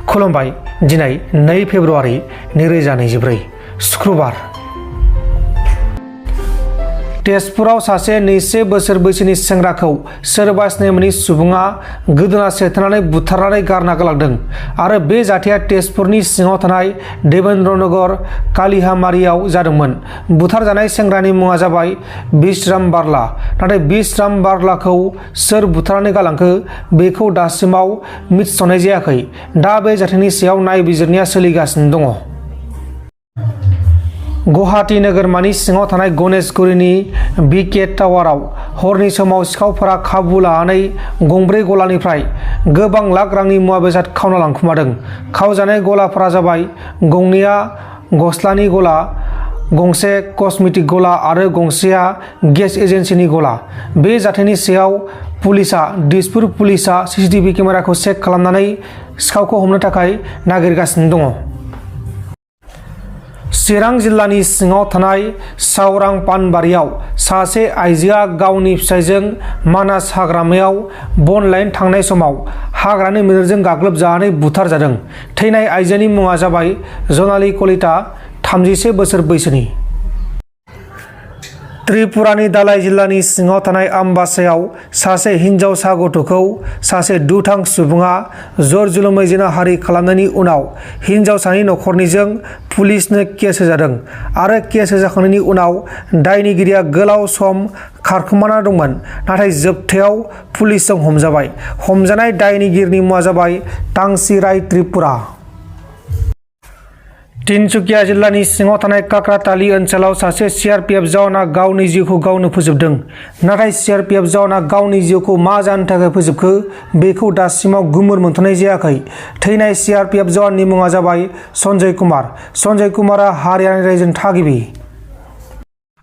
खुलुमबाय दिनै 2 फेब्रुवारि 2024 शुक्रबार तेजपुराव सासे 2 बोसोर बैसोनि सेंग्राखौ सोरबा सिनायमोनि सुबुङा गोदोना सेथानानै बुथारनानै गारना गालांदों आरो बे जाथाया तेजपुरनि सिङाव थानाय देवेन्द्रनगर कालिहामारियाव जादोंमोन। बुथारजानाय सेंग्रानि मुङा जाबाय बिश्राम बारला। नाथाय बिश्राम बारलाखौ सोर बुथारनानै गालांखो बेखौ दासिमाव मिथिथ'नाय जायाखै। दा बे जाथायनि सायाव नायबिजिरनाया सोलिगासिनो दङ। गुवाहाटी नोगोरमानि सिङाव थानाय गणेशगुरिनि बिके टावाराव हरनि समाव सिखावफोरा खाबु लानानै गंब्रै गलानिफ्राय गोबां लाख रांनि मुवा बेसाद खावना लांखुमादों। खावजानाय गलाफोरा जाबाय गंनैया गस्लानि गला, गंसे कस्मेटिक गला आरो गंसेया गेस एजेन्सिनि गला। बे जाथायनि सायाव दिसपुर पुलिसा सीसीटीवी केमेराखौ चेक खालामनानै सिखावखौ हमनो थाखाय नागिरगासिनो दङ। चिरां जिल्लानि सिङाव थानाय सावरां पानबारियाव सासे आइजोआ गावनि फिसायजों मानास हाग्रामायाव बन लायनो थांनाय समाव हाग्रानि मैदेरजों गाग्लोबजानानै बुथारजादों। थैनाय आइजोनि मुङा जाबाय जनाली कलिता, 31 बोसोर बैसोनि। त्रिपुरानि दालाइ जिल्लानि सिङाव थानाय आम्बासायाव सासे हिनजावसा गथ'खौ सासे दुथां सुबुङा जर-जुलुमै जिनाहारि खालामनायनि उनाव हिनजावसानि नखरनिजों पुलिसनो केस होजादों आरो केस होजाखांनायनि उनाव दायनिगिरिया गोलाव सम खारखोमाना दंमोन, नाथाय जोबथायाव पुलिसजों हमजाबाय। हमजानाय दायनिगिरिनि मुङा जाबाय तांसी राय त्रिपुरा। तिनसुकिया जिल्लानि सिङाव थानाय काकराताली ओनसोलाव सासे सीआरपीएफ जवाना गावनि जिउखौ गावनो फोजोबदों। नाथाय सीआरपीएफ जवाना गावनि जिउखौ मा जानो थाखाय फोजोबखो बेखौ दासिमाव गुमुर मोनथ'नाय जायाखै। थैनाय सीआरपीएफ जवाननि मुङा जाबाय सन्जय कुमार। सन्जय कुमारा हारियाना रायजोनि थागिबि।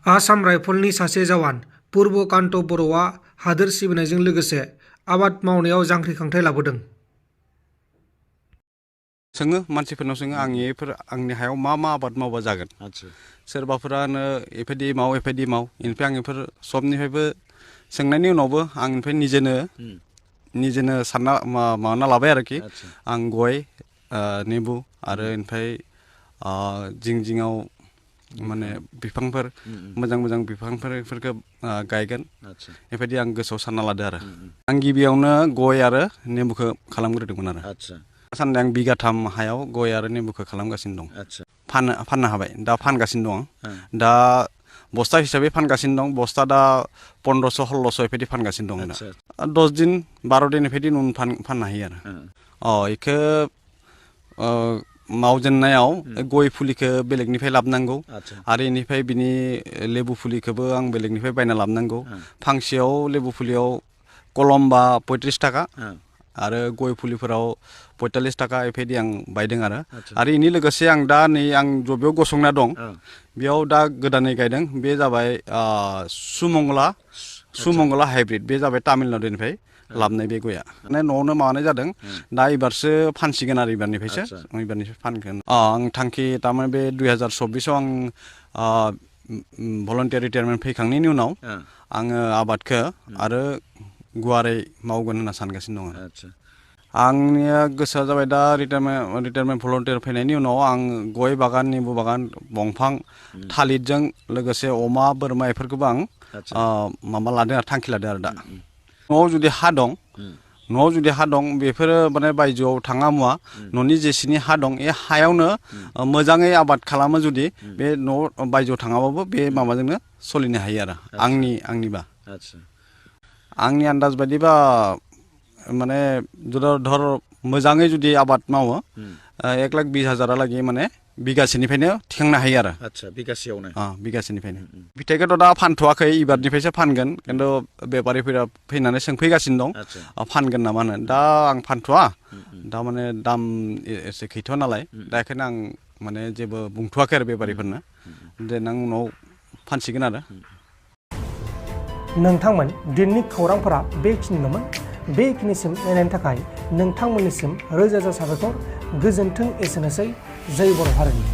आसाम राइफलनि सासे जवान पुर्बकान्त बर'आ हादोर सिबिनायजों लोगोसे आबाद मावनायाव जांख्रिखांथाय लाबोदों। सोङो मानसिफोरनाव सोङो आंनि हायाव मा आबाद मावबा जागोन। सोरबाफोरानो एफायदि माव इनिफ्राय आं बेफोर सबनिफ्रायबो सोंनायनि उनावबो आं इनिफ्राय निजेनो सानना माबाना लाबाय आरोखि। आं गय, नेबु आरो इनिफ्राय जिङाव माने बिफांफोर मोजां बिफांफोरखौ गायगोन। बेबायदि आं गोसोआव सानना लादो आरो। आं गिबियावनो गय आरो नेबुखौ खालामग्रोदोंमोन आरो। सानदों आं 3 हायाव गय आरो नेबुखौ खालामगासिनो दं। फाननो हाबाय, दा फानगासिनो दं। दा बस्ता हिसाबै फानगासिनो दं। बस्ता दा 1500-1600 बेबायदि फानगासिनो दं। 10 दिन 12 दिन बेबायदि उन फाननो हायो आरो। बेखौ मावजेननायाव गय फुलिखौ बेलेगनिफ्राय लाबोनांगौ आरो इनिफ्राय बिनि लेबु फुलिखौबो आं बेलेगनिफ्राय बायना लाबोनांगौ। फांसेयाव लेबु फुलियाव कलमबा 35 थाखा आरो गय फुलिफोराव 45 थाखा बेबायदि आं बायदों आरो इनि लोगोसे आं दा नै आं जबेयाव गसंना दं बेयाव दा गोदानै गायदों। बे जाबाय सुमंगला हाइब्रिद। बे जाबाय तामिलनाडुनिफ्राय लाबोनाय बे गया। माने न'आवनो माबानाय जादों। दा एबारसो फानसिगोन आरो एबारनिफ्राय फानगोन। आं थांखि तारमाने बे 2024 आव आं भलन्टियार रिटायारमेन्ट फैखांनायनि उनाव आङो आबादखौ आरो गुवारै मावगोन होनना सानगासिनो दङ। आंनिया गोसोआ जाबाय दा रिटायारमेन्ट भलन्टियार फैनायनि उनाव आं गय बागान, नेबु बागान, दंफां, थालिरजों लोगोसे अमा, बोरमा बेफोरखौबो आं माबा लादों आरो थांखि लादों आरो। दा न'आव जुदि हा दं बेफोरो माने बायजोआव थाङा मुवा न'नि जेसेनि हा दं बे हायावनो मोजाङै आबाद खालामो जुदि बे न' बायजोआव थाङाबाबो बे माबाजोंनो सोलिनो हायो आरो आंनिबा। आंनि आन्दाज बायदिबा माने धर मोजाङै जुदि आबाद मावो 1,20,000 माने बिगासेनिफ्रायनो थिखांनो हायो आरो। बिगासेनिफ्रायनो। फिथाइखौथ' दा फानथ'वाखै, एबारनिफ्रायसो फानगोन। खिन्थु बेपारिफोरा फैनानै सोंफैगासिनो दं फानगोन नामा होनो। दा आं फानथ'वा, दा माने दाम एसे गैथ'वा नालाय, दा बेखायनो आं माने जेबो बुंथ'वाखै आरो बेपारिफोरनो। देनां उनाव फानसिगोन आरो। नोंथांमोन दिननि खौरांफोरा बेखिनिल'मोन। बेखिनिसिम नायनायनि थाखाय नोंथांमोननिसिम रोजा रोजा साबायखर। गोजोन्थों। एसेनोसै। जय बर' हारिनि।